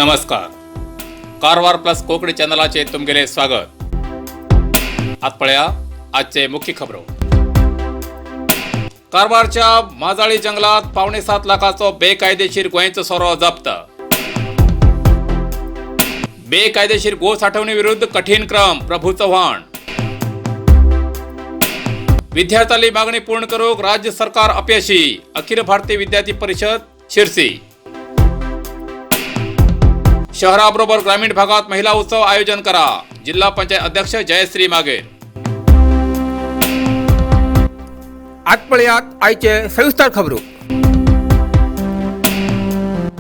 नमस्कार, कारवार प्लस कोंकणी चॅनलाचे तुमगेले स्वागत. आज पळया आजचे मुख्य खबरो. कारवारच्या माजाळी जंगलात 6.75 लाखाचो बेकायदेशीर गोंयचो सोरो जप्त. बेकायदेशीर गो साठवणी विरुद्ध कठीण क्रम, प्रभू चव्हाण. विद्यार्थ्यांली मागणी पूर्ण करूक राज्य सरकार अपयशी, अखिल भारतीय विद्यार्थी परिषद शिरसी. शहराबरोबर ग्रामीण भागात महिला उत्सव आयोजन करा, जिल्हा पंचायत अध्यक्ष जयश्री मागेर. आज पळयात आयचे सविस्तर खबरो.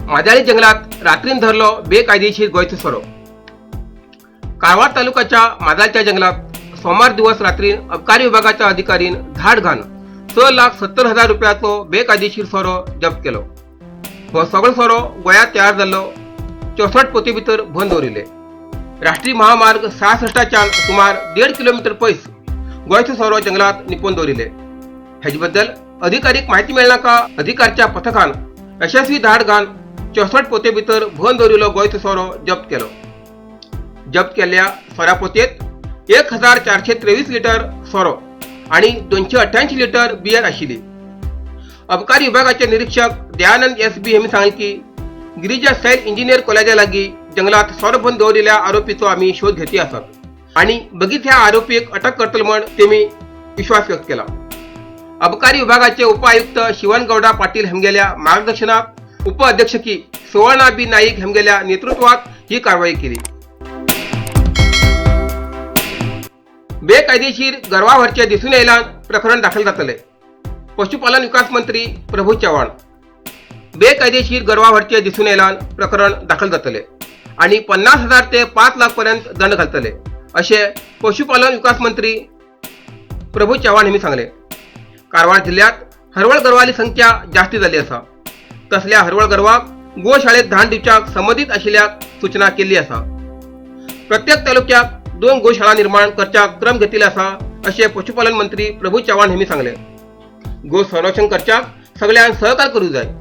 माजाळी जंगलात रात्रीन धरलो बेकायदेशीर गोंयचो सोरो. कारवार तालुक्याच्या माजाळच्या जंगलात सोमार दिवस रात्रीन अबकारी विभागाच्या अधिकारीन धाड घालून 6,70,000 रुपयाचो बेकायदेशीर सोरो जप्त केलो. हो सगळो सोरो गोंयांत तयार जाल्लो 64 पोती भितर भरून दवरिल्ले. राष्ट्रीय महामार्ग 66च्यान सुमार 1.5 किलोमीटर पयस गोंयचो सोरो जंगलात निपोवन दवरिल्ले. हेजे बद्दल अधिकारीक माहिती मेळनाका अधिकारच्या पथकान यशस्वी धाड घालून 64 पोते भितर भरून दवरिल्लो गोंयचो सोरो जप्त केलो. जप्त केल्ल्या सोऱ्या पोतयेंत 1423 लिटर सोरो आणि 288 लिटर बियर आशिल्ली. अबकारी विभागाचे निरीक्षक दयानंद एस बी हेमी सांगलें की गिरिजा सैल इंजिनियर कॉलेजा लागीं जंगलात सोरो भरून दवरिल्ल्या आरोपीचो आमी शोध घेती आसात आणि बगीच ह्या आरोपीक अटक करतले म्हण तेमी विश्वास व्यक्त केला. अबकारी विभागाचे उपआयुक्त शिवनगौडा पाटील हेमगेल्या मार्गदर्शनात उपअधीक्षकी सुवर्णा बी नाईक हेमगेल्या नेतृत्वात ही कारवाई केली. बेकायदेशीर गरवा व्हरचे दिसून येयल्यान प्रकरण दाखल जातले, पशुपालन विकास मंत्री प्रभू चव्हाण. बेकायदेशीर गरवा व्हरचे दिसून येयल्यान प्रकरण दाखल जातले आणि 50,000 ते 5 लाख पर्यंत दंड घालतले, असे पशुपालन विकास मंत्री प्रभू चव्हाण यांनी सांगले. कारवार जिल्ह्यात हरवळ गरवाली संख्या जास्ती जाल्ली आसा. तसल्या हरवळ गरवाक गोशाळेत धाड दिवच्याक संबंदीत आशिल्ल्याक सूचना केल्ली आसा. प्रत्येक तालुक्याक 2 गोशाळा निर्माण करच्याक क्रम घेतिल्ले आसा, अशें पशुपालन मंत्री प्रभू चव्हाण यांनी सांगले. गो संरक्षण करच्याक सगळ्यांक सहकार करूंक जाय.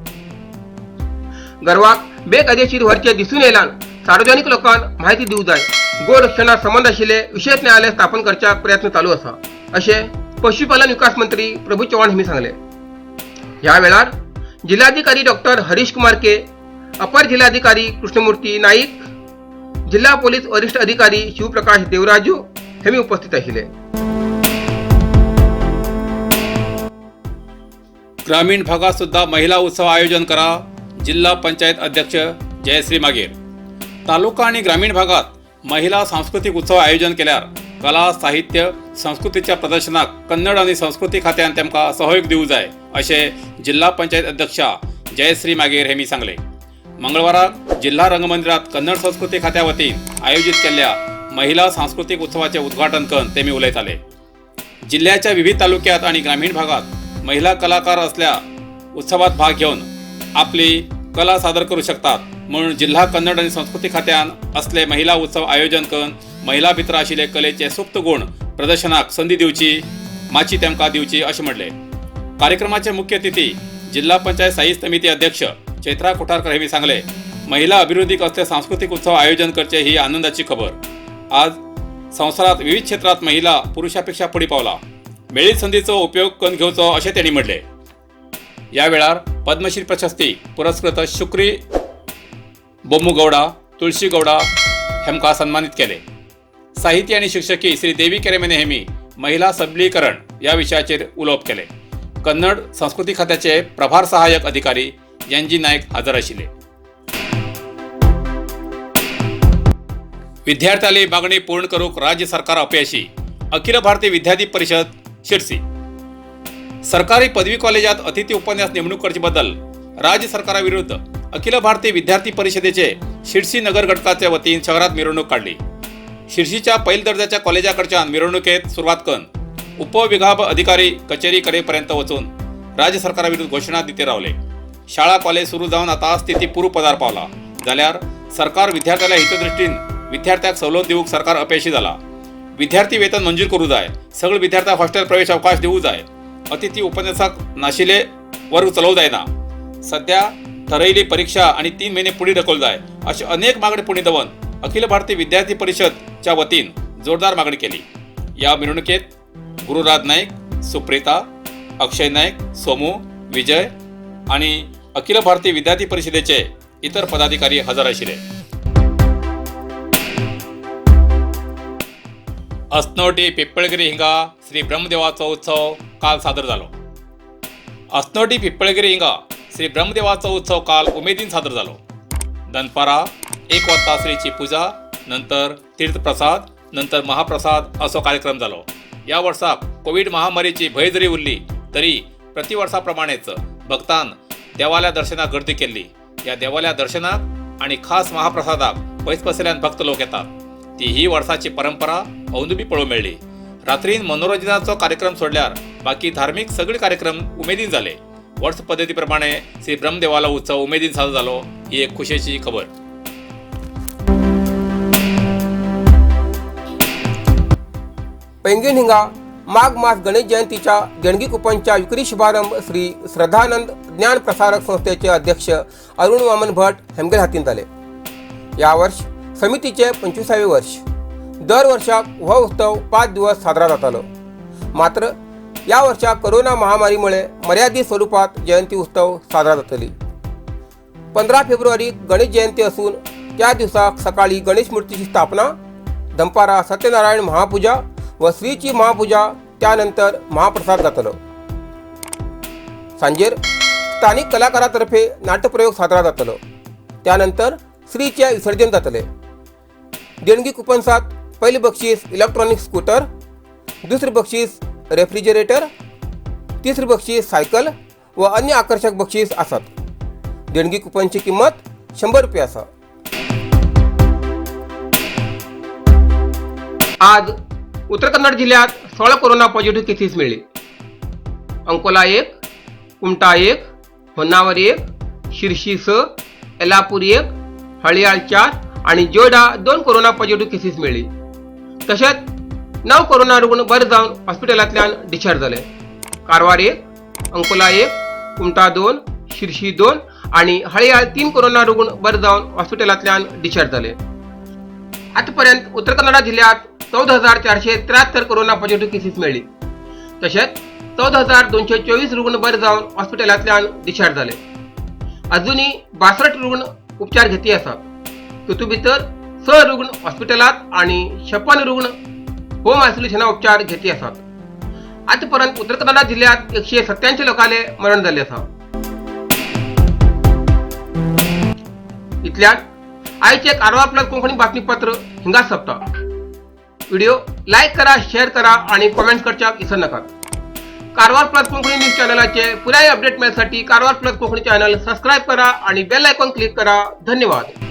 गरवाक बेकायदेशीर व्हरचे दिसून येयल्यान सार्वजनिक लोकांक माहिती दिवंक जाय. गोरक्षणा संबंद आशिल्ले विशेष न्यायालय स्थापन करच्याक प्रयत्न चालू आसा, अशें पशुपालन विकास मंत्री प्रभू चव्हाण यांनी सांगले. ह्या वेळार जिल्हाधिकारी डॉक्टर हरीश कुमार के, अपर जिल्हाधिकारी कृष्णमूर्ती नाईक, जिल्हा पोलीस वरिष्ठ अधिकारी शिवप्रकाश देवराजू हेमी उपस्थित आशिल्ले. ग्रामीण भागात सुद्धा महिला उत्सव आयोजन करा, जिल्हा पंचायत अध्यक्ष जयश्री मागेर. तालुका आणि ग्रामीण भागात महिला सांस्कृतिक उत्सव आयोजन केल्यार कला, साहित्य, संस्कृतीच्या प्रदर्शनाक कन्नड आणि संस्कृती खात्यान तेमकां सहयोग दिवं जाय, अशें जिल्हा पंचायत अध्यक्षा जयश्री मागेर हेमी सांगले. मंगळवाराक जिल्हा रंगमंदिरात कन्नड संस्कृती खात्या वतीन आयोजित केल्ल्या महिला सांस्कृतिक उत्सवाचे उद्घाटन करून तेमी उलयताले. जिल्ह्याच्या विविध तालुक्यात आणि ग्रामीण भागात महिला कलाकार असल्या उत्सवात भाग घेऊन आपली कला सादर करू शकतात, म्हणून जिल्हा कन्नड आणि संस्कृती खात्यान असले महिला उत्सव आयोजन करून महिला भितर आशिल्ले कलेचे सुप्त गुण प्रदर्शनाक संदी दिवची, माची तेमकां दिवची, अशें म्हणलें. कार्यक्रमाचे मुख्य अतिथी जिल्हा पंचायत स्थायी समिती अध्यक्ष चैत्रा कोठारकर हेमी सांगले, महिला अभिवृद्धीक असले सांस्कृतिक उत्सव आयोजन करचे ही आनंदाची खबर. आज संवसारात विविध क्षेत्रात महिला पुरुषापेक्षा पुढे पावला. मेळीत संधीचो उपयोग करून घेवचो, अशें तेणी म्हणलें. या वेळार पद्मश्री प्रशस्ती पुरस्कृत शुक्री बोम्मू गौडा, तुळशी गौडा हेमकां सन्मानित केले. साहित्य आणि शिक्षकी श्री देवी केरेमेने हेमी महिला सबलीकरण या विशयाचेर उलोवप केले. कन्नड संस्कृती खात्याचे प्रभार सहाय्यक अधिकारी एन जी नायक हजर आशिल्ले. विद्यार्थ्यांली मागणी पूर्ण करूक राज्य सरकार अपयशी, अखिल भारतीय विद्यार्थी परिषद शिरसी. सरकारी पदवी कॉलेजात अतिथी उपन्यास नेमणूक करचे बद्दल राज्य सरकाराविरुद्ध अखिल भारतीय विद्यार्थी परिषदेचे शिरसी नगर घटकाच्या वतीन शहरात मिरवणूक काढली. शिरसीच्या पहिल दर्जाच्या कॉलेजाकडच्यान मिरवणुकेत सुरवात करून उपविभाग अधिकारी कचेरी कडेपर्यंत वचून राज्य सरकाराविरुद्ध घोशणा दिते रावले. शाळा कॉलेज सुरू जावन आता स्थिती पूर्वपदार पावला जाल्यार सरकार विद्यार्थ्याला हितदृष्टीन विद्यार्थ्याक सवलत दिवंक सरकार अपयशी जाला. विद्यार्थी वेतन मंजूर करू जाय. सगळे विद्यार्थ्यांक हॉस्टेल प्रवेश अवकाश दिवू जाय. अतिथी उपन्यासाक नाशिल्ले वर्ग चलोवं जायना. सध्या ठरयली परीक्षा आणि 3 महिने पुढे ढकलू जाय. अशी अनेक मागणी पुणे दवन अखिल भारतीय विद्यार्थी परिषदच्या वतीन जोरदार मागणी केली. या मिरवणुकीत गुरुराज नाईक, सुप्रीता, अक्षय नाईक, सोमू, विजय आणि अखिल भारतीय विद्यार्थी परिषदेचे इतर पदाधिकारी हजर आशिल्ले. अस्नोटी पिप्पळगिरी हिंगा श्री ब्रह्मदेवाचो उत्सव काल सादर जालो. अस्नोटी पिप्पळगिरी हिंगा श्री ब्रह्मदेवाचो उत्सव काल उमेदीन सादर जालो. दनपारा 1 वाजता श्रीची पुजा, नंतर तीर्थप्रसाद, नंतर महाप्रसाद असो कार्यक्रम जालो. या वर्साक कोवीड महामारीची भंय जरी उरली तरी प्रतिवर्साप्रमाणेच भक्तान देवाल्या दर्शनाक गर्दी केल्ली. या देवाल्या दर्शनाक आणि खास महाप्रसादाक पयस पसयल्यान भक्त लोक येतात. ती ही वर्साची परंपरा अंदूबी पळोवंक मेळ्ळी. रात्रीन मनोरंजनाचो कार्यक्रम सोडल्यार बाकी धार्मीक सगळे कार्यक्रम उमेदीन जाले. वर्स पद्दती प्रमाणे श्री ब्रह्मदेवालो उत्सव उमेदीन साजरो जालो ही एक खुशेची खबर. पैंगीण हिंगा माघ मास गणेश जयंतीच्या देणगी कुपनच्या विक्री शुभारंभ श्री श्रद्धानंद ज्ञान प्रसारक संस्थेचे अध्यक्ष अरुण वामन भट हेमगेल हातीन जाले. या वर्ष समितीचे 25वे वर्ष. दर वर्षाक हो उत्सव 5 दिवस साजरा जातालो. मात्र या वर्षाक कोरोना महामारीमुळे मर्यादित स्वरूपात जयंती उत्सव साजरा जातली. 15 फेब्रुवारी गणेश जयंती असून त्या दिवसाक सकाळी गणेश मूर्तीची स्थापना, दनपारा सत्यनारायण महापूजा व श्रीची महापूजा, त्यानंतर महाप्रसाद जातलो. सांजेर स्थानिक कलाकारातर्फे नाट्यप्रयोग साजरा जातलो. त्यानंतर श्रीचे विसर्जन जातले. देणगी कुपन्सात पहिले बक्षीस इलेक्ट्रॉनिक स्कूटर, दुसरे बक्षीस रेफ्रिजरेटर, तिसरे बक्षीस सायकल व अन्य आकर्षक बक्षीस आसात. देणगी कुपनची किंमत 100 रुपये आसा. आज उत्तर कन्नड जिल्ह्यात 16 कोरोना पॉझिटिव्ह केसेस मिळले. अंकोला 1, कुमटा 1, होन्नावर 1, शिरशी 6, येलापूर 1, हळियाळ 4 आणि जोडा 2 कोरोना पॉझिटिव्ह केसेस मिळली. तसेच 9 कोरोना रुग्ण बरे जावन हॉस्पिटलांतल्यान डिस्चार्ज जाले. कारवार 1, अंकोला 1, कुमटा 2, शिरशी 2 आणि हळियाळ 3 कोरोना रुग्ण बरे जावन हॉस्पिटलांतल्यान डिस्चार्ज जाले. आतापर्यंत उत्तर कन्नडा जिल्ह्यात 14,473 कोरोना पॉझिटिव्ह केसेस मेळ्ळी. तशेंच 14,224 रुग्ण बरे जावन हॉस्पिटलांतल्यान डिस्चार्ज जाले. अजूनही 62 रुग्ण उपचार घेती आसात. तातूंत भितर 6 रुग्ण हॉस्पिटलांत आनी 56 रुग्ण होम आयसोलेशना उपचार घेती आसात. आतापर्यंत उत्तर कन्नडा जिल्ह्यात 187 लोकांले मरण जाल्लें आसा. इतल्यान आयचे कारवार प्लस कोंकणी बातमीपत्र हिंगाच सोंपता. व्हिडिओ लायक करा, शेअर करा आणि कमेंट्स करच्याक विसर नाकात. कारवार प्लस कोंकणी न्यूज चॅनलाचे पुराय अपडेट मेळसाठी Karwar plus Konkani channel subscribe करा आणि बेल आयकॉन क्लिक करा. धन्यवाद.